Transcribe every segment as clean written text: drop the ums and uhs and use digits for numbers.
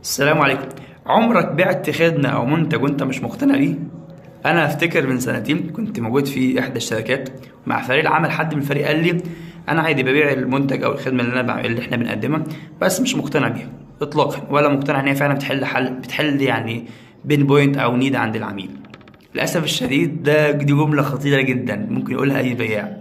السلام عليكم. عمرك بعت خدمة أو منتج وأنت مش مقتنع بيه؟ أنا أفتكر من سنتين كنت موجود في إحدى الشركات مع فريق العمل، حد من الفريق قال لي أنا عادي ببيع المنتج أو الخدمة اللي أنا بعمل اللي إحنا بنقدمها، بس مش مقتنع بيها إطلاقا، ولا مقتنع إن هي فعلا بتحل حل، بتحل يعني pain point أو need عند العميل. للأسف الشديد دي جملة خطيرة جدا ممكن يقولها أي بياع،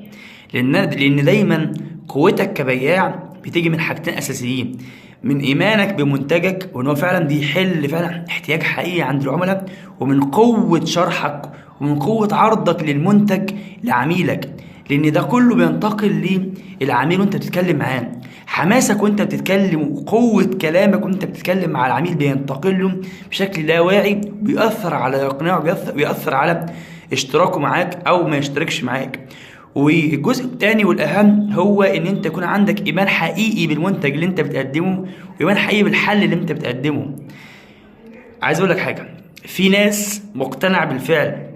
لأن دايما قوتك كبياع بتيجي من حاجتين أساسيين: من إيمانك بمنتجك وإن هو فعلا بيحل فعلا احتياج حقيقي عند العملاء، ومن قوة شرحك ومن قوة عرضك للمنتج لعميلك، لأن ده كله بينتقل للعميل وأنت بتتكلم معاه. حماسك وأنت بتتكلم وقوة كلامك وأنت بتتكلم مع العميل بينتقل له بشكل لا واعي، بيأثر على إقناعه، بيأثر على اشتراكه معاك أو ما يشتركش معاك. والجزء الثاني والأهم هو إن أنت يكون عندك إيمان حقيقي بالمنتج اللي أنت بتقدمه، وإيمان حقيقي بالحل اللي أنت بتقدمه. عايز أقول لك حاجة، في ناس مقتنعة بالفعل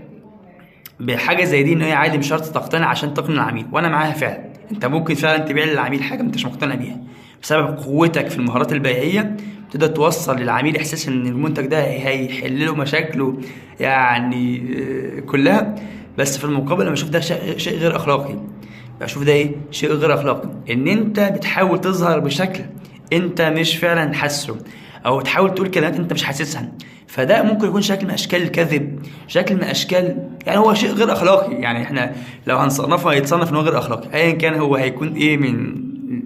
بحاجة زي دي، إن هي عادي مش شرط تقتنع عشان تقنع العميل، وأنا معاها فعلا. أنت ممكن فعلا تبيع للعميل حاجة أنت مش مقتنع بيها، بسبب قوتك في المهارات البيعية تقدر توصل للعميل إحساس إن المنتج ده هيحل له مشاكله يعني كلها. بس في المقابل انا بشوف ده شيء غير اخلاقي. بشوف ده ايه؟ شيء غير اخلاقي، ان انت بتحاول تظهر بشكل انت مش فعلا حاسه، او تحاول تقول كلمات انت مش حاسسها. فده ممكن يكون شكل من اشكال الكذب، شكل من اشكال، يعني هو شيء غير اخلاقي. يعني احنا لو هنصنفه هيتصنف ان هو غير اخلاقي، ايا كان هو هيكون ايه من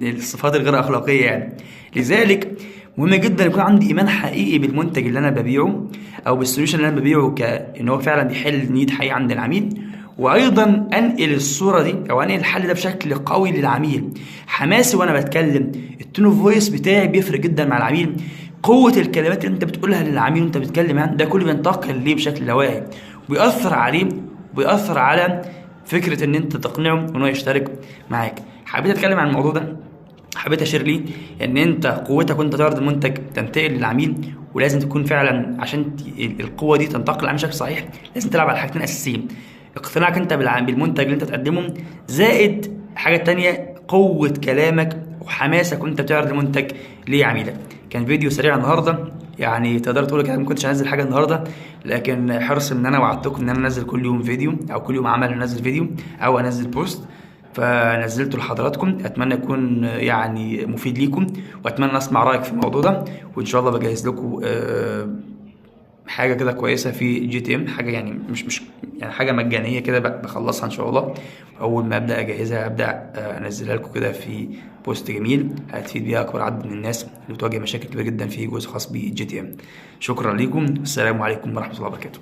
الصفات الغير اخلاقية يعني. لذلك مهم جدا يكون عندي ايمان حقيقي بالمنتج اللي انا ببيعه او بال solution اللي انا ببيعه، كان هو فعلا بيحل need حقيقي عند العميل، وايضا انقل الصورة دي او انقل الحل ده بشكل قوي للعميل. حماسي وانا بتكلم، ال tone of voice بتاعي بيفرق جدا مع العميل، قوة الكلمات اللي انت بتقولها للعميل وانت بتتكلم عنه ده كله بينتقل ليه بشكل لاواعي، وبيأثر عليه، وبيأثر على فكرة ان انت تقنعه ان هو يشترك معاك. حبيت اتكلم عن الموضوع ده، حبيت اشير ليه ان انت قوتك وانت تعرض المنتج تنتقل للعميل، ولازم تكون فعلا عشان القوة دي تنتقل للعميل بشكل صحيح لازم تلعب على حاجتين اساسيين: اقتناعك انت بالمنتج اللي انت تقدمه، زائد حاجة تانية قوة كلامك وحماسك وانت بتعرض المنتج لعميلك. كان فيديو سريع النهارده، يعني تقدر تقول كده ما كنتش هنزل حاجة النهارده، لكن حرص ان انا وعدتكم ان انا انزل كل يوم فيديو، او كل يوم عمل انزل فيديو او انزل post، فنزلته لحضراتكم. اتمنى يكون يعني مفيد ليكم، واتمنى اسمع رايك في الموضوع ده، وان شاء الله بجهز لكم حاجة كده كويسة في GTM، حاجة يعني مش يعني حاجة مجانية كده بخلصها ان شاء الله. اول ما ابدا اجهزها ابدا انزلها لكم كده في post جميل هتفيد بيها اكبر عدد من الناس اللي بتواجه مشاكل كبيرة جدا في جزء خاص ب GTM. شكرا لكم، السلام عليكم ورحمة الله وبركاته.